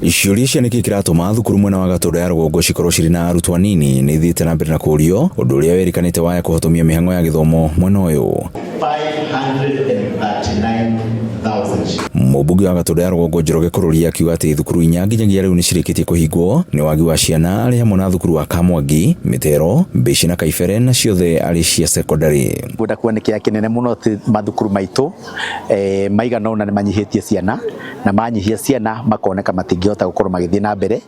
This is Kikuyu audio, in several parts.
Ciũria cia nĩkĩ kĩratũma thukuru mwena wa Gatũndũ ya rũgongo cikorwo cirĩ na arutwo anini nĩ ithiĩte na mbere na kũũrio, ũndũ ũrĩa wĩrĩkanĩte waya kũhotomia mĩhang'o ya gĩthomo mwena ũyũ. 539,000. Mũmbunge wa Gatũndũ ya rũgongo Njoroge Kũrũria akiuga atĩ thukuru inya nginyagia rĩu nĩ cirĩkĩtie kũhingwo nĩ wagi wa ciana, arĩ hamwe na thukuru wa Kamwangi, Mĩtero, Mbĩci na Kaibere, na ciothe arĩ cia cekondarĩ. Ngwenda kuga nĩ kĩeha kĩnene mũno atĩ mathukuru maitũ maigana ũna nĩ manyihĩtie ciana, na manyihia ciana makoneka matingĩhota gũkorwo magĩthiĩ na mbere,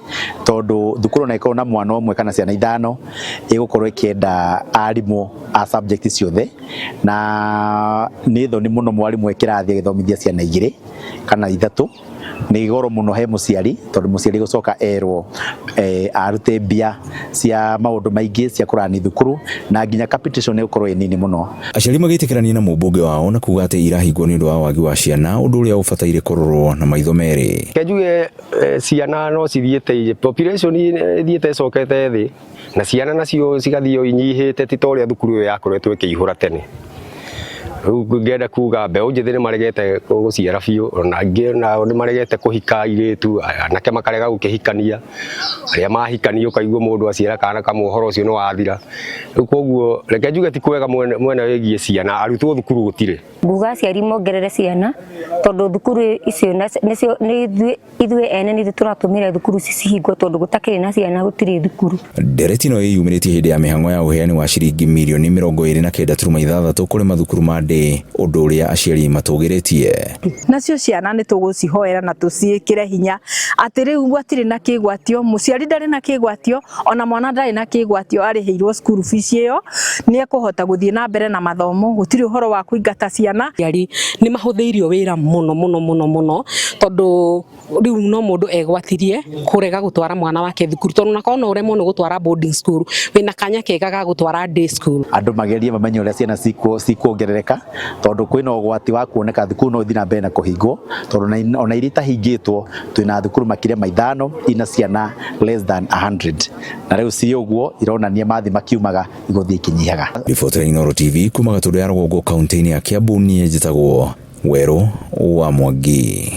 tondũ thukuru ona ĩkorwo na mwana ũmwe kana ciana ithano ĩgũkorwo ĩkĩenda arimũ a subject ciothe, na nĩ thoni mũno mwarimũ e kĩrathi agĩthomithia ciana igĩrĩ kana ithatũ. Nĩ goro mũno he mũciari, tondũ mũciari gũcoka erwo arute mbia cia maũndũ maingĩ cia kũrani thukuru, na nginya capitation nĩ gũkorwo ĩ nini mũno. Aciari magĩtĩkĩrania na mũmbunge wao na kuga atĩ irahingwo nĩ ũndũ wa wagi wa ciana, ũndũ ũrĩa ũbataire kũrorwo na maitho merĩ. Reke njuge ciana no cithiĩte, population ĩthiĩte ĩcokete thĩ, na ciana nacio cigathiĩ o inyihĩte, ti ta ũrĩa thukuru ĩyo yakoretwo ĩkĩihũra tene. Rĩu ngenda kuga mbeũ njĩthĩ nĩ maregete gũciara biũ, ona angĩ nao nĩ maregete kũhika airĩtu, anake makarega gũkĩhikania, arĩa mahikania ũkaigua mũndũ aciara kana kamwe ũhoro ũcio nĩ wathira. Rĩu koguo reke njuge ti kwega mwena wĩgiĩ ciana, arutwo thukuru gũtirĩ. Nguga aciari mongerere ciana, tondũ thukuru icio nĩcio nĩ ithuĩ ene nĩ ithuĩ tũratũmĩra thukuru ici cihingwo, tondũ gũtakĩrĩ na ciana gũtirĩ thukuru. Ndereti ĩno ĩyumĩrĩtie hĩndĩ ya mĩhang'o ya ũheani wa ciringi mirioni 29.6 kũrĩ mathukuru ma ndĩ, ũndũ ũrĩa aciari matũgĩrĩtie. Nacio ciana nĩ tũgũcihoera na tũciĩkĩre hinya atĩ rĩu gũtirĩ na kĩgwatio, mũciari ndarĩ na kĩgwatio, ona mwana ndarĩ na kĩgwatio, arĩhĩirwo school fees ĩyo, nĩ ekũhota gũthiĩ na mbere na mathomo, gũtirĩ ũhoro wa kũingata ciana. Aciari nĩ mahũthĩirio wĩra mũno mũno mũno mũno, tondũ rĩu no mũndũ egwatirie kũrega gũtwara mwana wake thukuru, tondũ onakorwo no ũremwo nĩ gũtwara boarding school, wĩna kanya kega ga gũtwara day school. Andũ magerie mamenye ũrĩa ciana cikuongerereka, tondũ kwĩna ũgwati wa kuoneka thukuru no ithiĩ na mbere na kũhingwo, tondũ ona iria itahingĩtwo twĩna thukuru makĩria ma ithano ina ciana less than 100, na rĩu ci ũguo ironania mathi makiumaga igũthiĩ ikinyihaga. Riboti ya Inooro TV kuma Gatũndũ ya rũgongo kaunti-inĩ ya Kiambu, niĩ njĩtagwo Werũ wa Mwangi.